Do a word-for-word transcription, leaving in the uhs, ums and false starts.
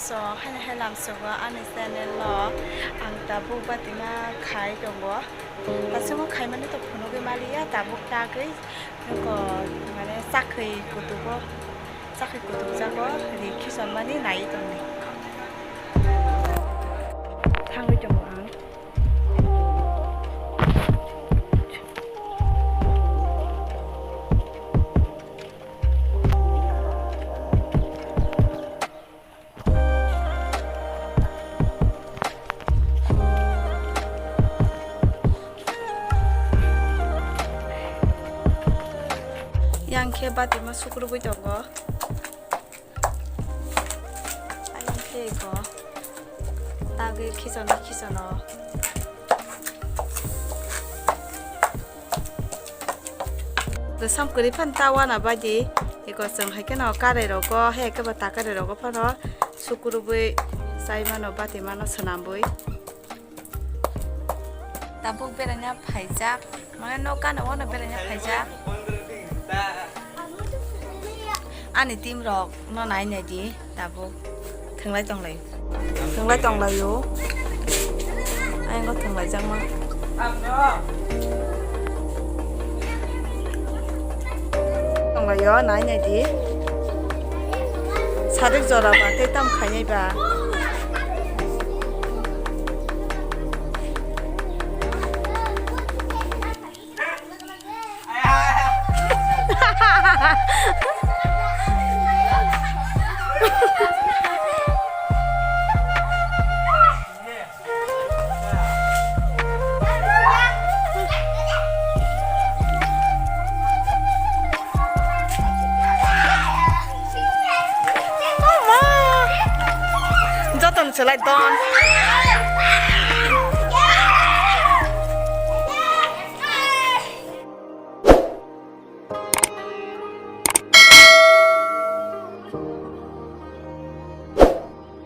So, haino hai lamsogo ani channel o ang tabuk batima khai tongo. Tabuk khaimani to phunugwi maliya, tabuk tagwi nuko mane chakhwi kutugo, chakhwi kutukjago ri khichonmani nai tongni. Thangwi tongo ang. Yang khe batima sukrubui tongo. Ayang khe eko tagwi khichonwi khichono. Bwsam kwrwi phano ta wana baidi eko chwng hai kheno karai rogo, hai khe ba ta karai rogo phano sukrubui chai mano, bati mano swnambui. Tabuk beraina phaijak, mane nok gana wano beraina phaijak. Ani team rok no nai nai di tabuk. Thwnglai tonglai. Thwnglai tonglaio. Ayang o thwnglaijakma. Tonglaio, nai nai di. Sarik jora ba tei tam khainai ba. Jotono se lai don.